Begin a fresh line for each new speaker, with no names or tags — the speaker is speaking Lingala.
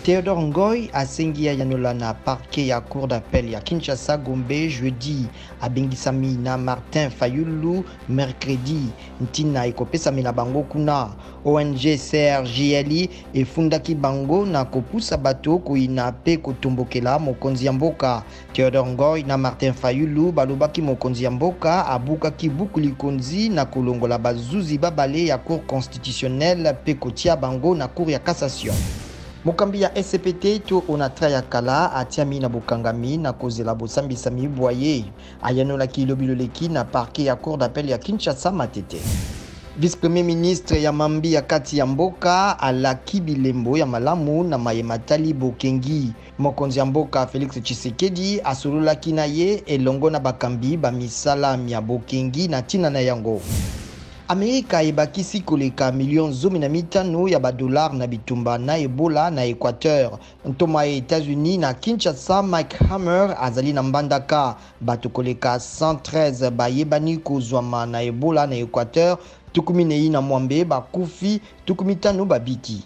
Théodore Ngoy asengi ayanola na parquet ya cour d'appel ya Kinshasa Gombe jeudi. Abengisami na Martin Fayulu mercredi. Ntina ekopesami na bango kuna. ONG CRGLI efundaki bango na kopusa bato koyina mpe kotombokela mokonzi ya mboka. Théodore Ngoy na Martin Fayulu balobaki mokonzi ya mboka abukaki buku likonzi na kolongola bazuzi babale ya cour constitutionnelle mpe kotia bango na cour ya cassation. Mokambi ya SCPT to Onatra ya kala atiami na bokangami na kozela bosambisami bwa ye. Ayanolaki lobi loleki na parquet ya cour d'appel ya Kinshasa Matete. Vice-premier ministre ya mambi ya kati ya mboka alaki bilembo ya malamu na maye matali bokengi. Mokonzi ya mboka Felix Tshisekedi asololaki na ye elongo na bakambi ba misala mya bokengi na ntina na yango. Amerika ebakisi koleka milio 15 ya ba dollars na bitumba na Ebola na Equateur. Ntoma ya Etats-Unis na Kinshasa Mike Hammer azali na Mbandaka. Bato koleka 113 bayebani kozwama na Ebola na Equateur, 46 bakufi, 50 babiki.